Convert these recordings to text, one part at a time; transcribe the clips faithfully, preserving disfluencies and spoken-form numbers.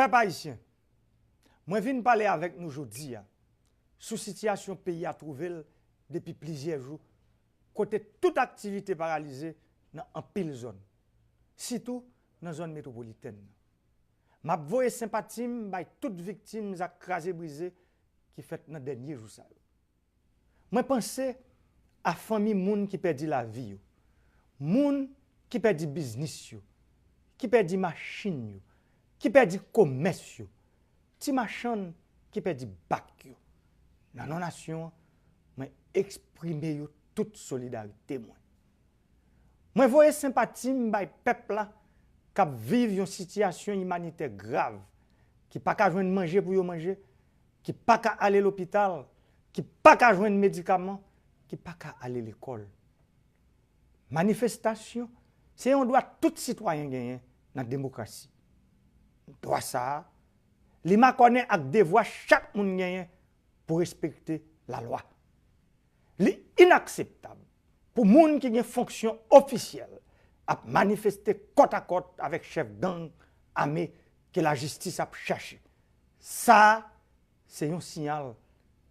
Pèp ayisyen, mwen vin pale avèk nou jodi a sou sitiyasyon peyi a twouve l depi plizyè jou, kote tout aktivite paralize nan anpil zòn, sitou nan zòn metwopolitèn nan. M ap voye senpati m bay tout viktim zak kraze brize ki fèt nan dènye jou sa yo. Mwen panse a fanmi moun ki pèdi lavi yo, moun ki pèdi biznis yo, ki pèdi machin yo, ki pèdi komès yo, ti machann ki pèdi bak yo. Nan non nasyon an, mwen eksprime yo tout solidarite mwen. Mwen voye senpati m bay pèp la k ap viv yon sitiyasyon imanitè grav, ki pa ka jwenn manje pou yo manje, ki pa ka ale lopital, ki pa ka jwenn medikaman, ki pa ka ale lekòl. Manifestasyon se yon dwa tout sitwayen genyen nan demokrasi. Dwa sa a, li makònen ak devwa chak moun genyen pou respekte lalwa. Li inakseptab pou moun ki gen fonksyon ofisyèl ap manifeste kòtakòt avèk chèf gang ame ke lajistis ap chache. Sa a se yon siyal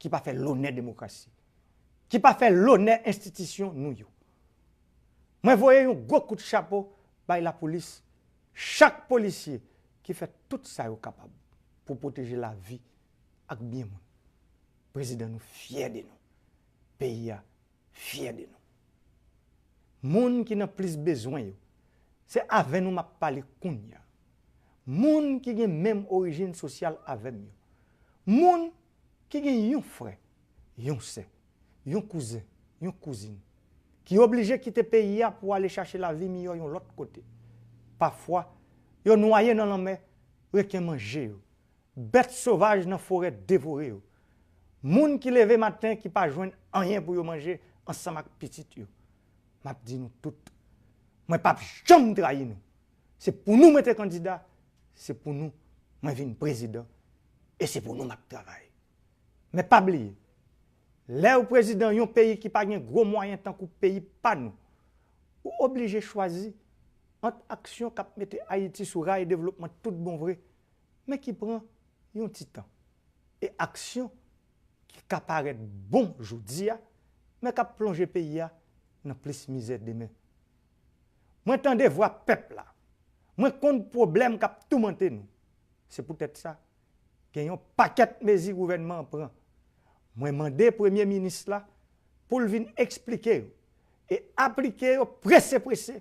ki pa fè lonè demokrasi, ki pa fè lonè enstitisyon nou yo. Mwen voye yon gwo kout chapo bay lapolis, chak polisye ki fè tout sa yo kapab pou pwoteje lavi ak byen moun. Prezidan nou fyè de nou. Peyi a fyè de nou. Moun ki nan plis bezwen yo, se avè nou m ap pale kounye a. Moun ki gen menm orijin sosyal avè m yo. Moun ki gen yon frè, yon sè, yon kouzen, yon kouzin, ki oblije kite peyi a pou ale chache lavi miyò yon lòt kote. Pafwa, yo nwaye nan lanmè, reken manje yo. Bèt sovaj nan forè devore yo. Moun ki leve maten ki pa jwenn anyen pou yo manje ansanm ak pitit yo. M ap di nou tout, mwen p ap janm trayi nou. Se pou nou mwen te kandida, se pou nou mwen vin prezidan, e se pou nou m ap travay. Men pa bliye, lè ou prezidan yon peyi ki pa gen gwo mwayen tankou peyi pa nou, ou oblije chwazi ant aksyon k ap mete Ayiti sou ray devlopman tout bon vre, men ki pran yon ti tan, e aksyon ki ka parèt bon jodi a, men k ap plonje peyi a nan plis mizè demen. Mwen tande vwa pèp la. Mwen konn pwoblèm k ap toumante nou. Se poutèt sa, gen yon pakèt mezi gouvènman an pran. Mwen mande premye minis la pou l vin eksplike yo e aplike yo prese prese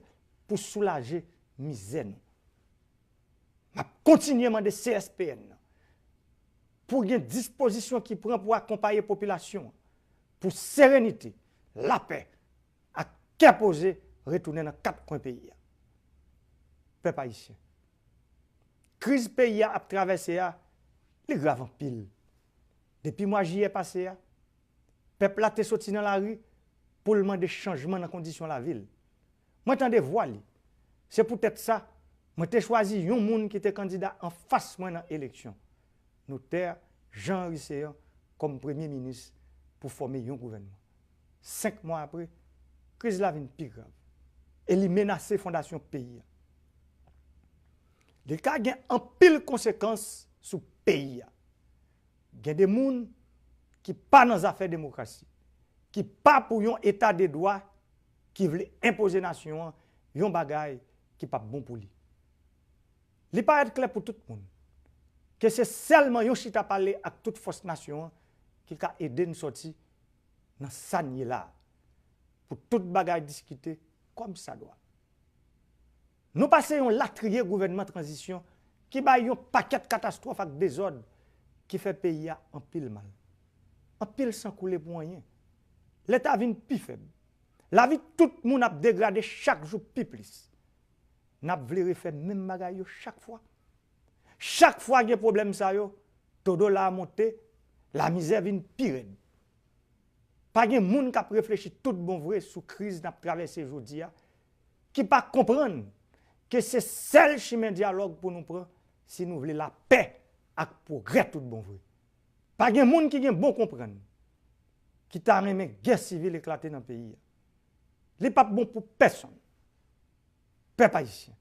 pou soulaje mizè nou. M ap kontinye mande C S P N nan pou gen dispozisyon ki pran pou akonpaye popilasyon an, pou serenite, lapè, ak kè poze retounen nan kat kwen peyi a. Pèp ayisyen, kriz peyi a ap travèse a, li grav anpil. Depi mwa jiyè pase a, pèp la te soti nan lari pou l mande chanjman nan kondisyon lavi l. Mwen tande vwa li. Se poutèt sa, mwen te chwazi yon moun ki te kandida anfas mwen nan eleksyon, notè Jean Henry Céant, kòm premye minis pou fòme yon gouvènman. Senk mwa apre, kriz la vin pi grav e li menase fondasyon peyi a. Li ka gen anpil konsekans sou peyi a. Gen de moun ki pa nan zafè demokrasi, ki pa pou yon eta de dwa ki vle enpoze nasyon an yon bagay ki p ap bon pou li. Li parèt klè pou tout moun ke se sèlman yon chita pale ak tout fòs nasyon an ki ka ede n sòti nan sa n ye la a, pou tout bagay diskite kòmsadwa. Nou pase yon latriye gouvènman tranzisyon ki bay yon pakèt katastwòf ak dezòd ki fè peyi a anpil mal. Anpil san koule pou anyen. Leta vin pi fèb. Lavi tout moun ap degrade chak jou pi plis. N ap vle refè menm bagay yo chak fwa? Chak fwa gen pwoblèm sa yo, to dola a monte, lamizè vin pi rèd. Pa gen moun k ap reflechi tout bon vre sou kriz n ap travèse jodi a, ki pa konprann ke se sèl chimen dyalòg pou nou pran si nou vle lapè ak pwogrè tout bon vre. Pa gen moun ki gen bon konprann ki ta renmen gè sivil eklate nan peyi a. Li p ap bon pou pèsonn. Pèp ayisyen,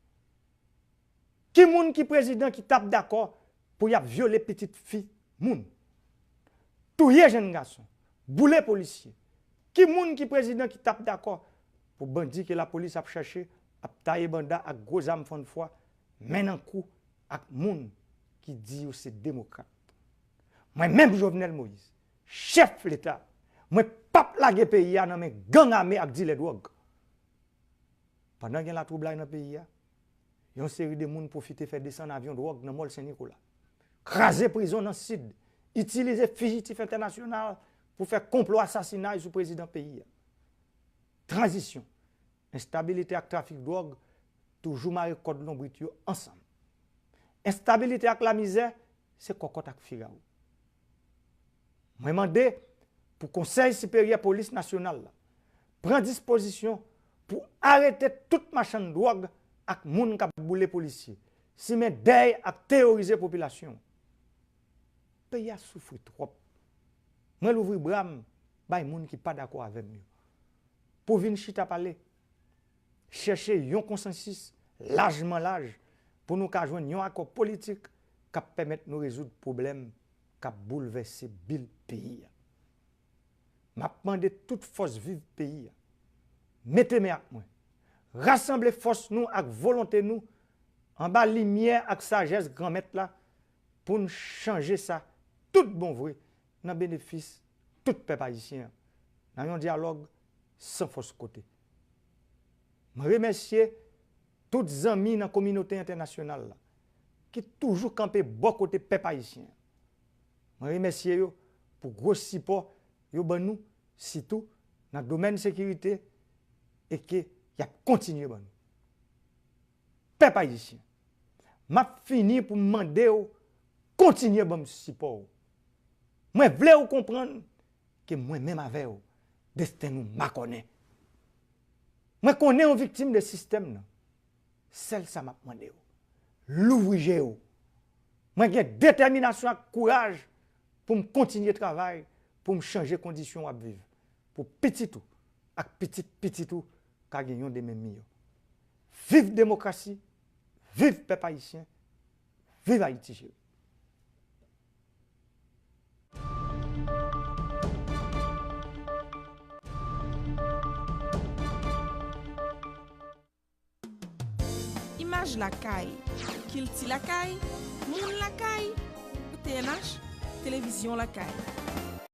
ki moun ki prezidan ki t ap dakò pou y ap vyole pitit fi moun, touye jèn gason, boule polisye. Ki moun ki prezidan ki t ap dakò pou bandi ke lapolis ap chèche, ap taye banda ak gwo zam fann fwa, men nan kou ak moun ki di yo se demokrat? Mwen menm Jovenel Moïse, chèf Leta, mwen p ap lage peyi a nan men gang ame ak dilè dwòg. Pandan gen latwoublay nan peyi a, yon seri de moun pwofite fè desann avyon dwòg nan mòl Sen Nikola, kraze prizon nan Sid, itilize fijitif entènasyonal pou fè konplo asasinay sou prezidan peyi a. Tranzisyon, enstabilite ak trafik dwòg toujou mare kòd lonbrit yo ansanm. Enstabilite ak lamizè se kòkòt ak firawo. Mwen mande pou Konsèy Siperyè Polis Nasyonal la pran dispozisyon pou arete tout machann dwòg ak moun k ap boule polisye, simen dèy ak teworize popilasyon. Peyi a soufri twòp. Mwen louvri bra m bay moun ki pa dakò avè m yo pou vin chita pale, chèche yon konsansis lajman laj pou nou ka jwenn yon akò politik k ap pèmèt nou rezoud pwoblèm k ap boulvèse bil peyi a. M ap mande tout fòs viv peyi a, mete men ak mwen, rasanble fòs nou ak volonte nou anba limyè ak sajès Granmèt la pou n chanje sa tout bon vre nan benefis tout pèp ayisyen an, nan yon dyalòg san fòs kote. Mwen remèsye tout zanmi nan kominote entènasyonal la ki toujou kanpe bò kote pèp ayisyen an. Mwen remèsye yo pou gwo sipò yo ban nou, sitou nan domèn sekirite, e ke y ap kontinye ban nou. Pèp ayisyen, m ap fini pou m mande w kontinye ban m sipò w. Mwen vle w konprann ke mwen menm avè w, desten nou makònen. Mwen konnen w viktim de sistèm nan. Sèl sa m ap mande w, louvri je w. Mwen gen detèminasyon ak kouraj pou m kontinye travay pou m chanje kondisyon w ap viv, pou pitit ou ak pitit pitit ou ka gen yon demen miyò. Viv demokrasi, viv pèp ayisyen, viv Ayiti cheri. Imaj lakay, kilti lakay, moun lakay, T N H, televizyon lakay.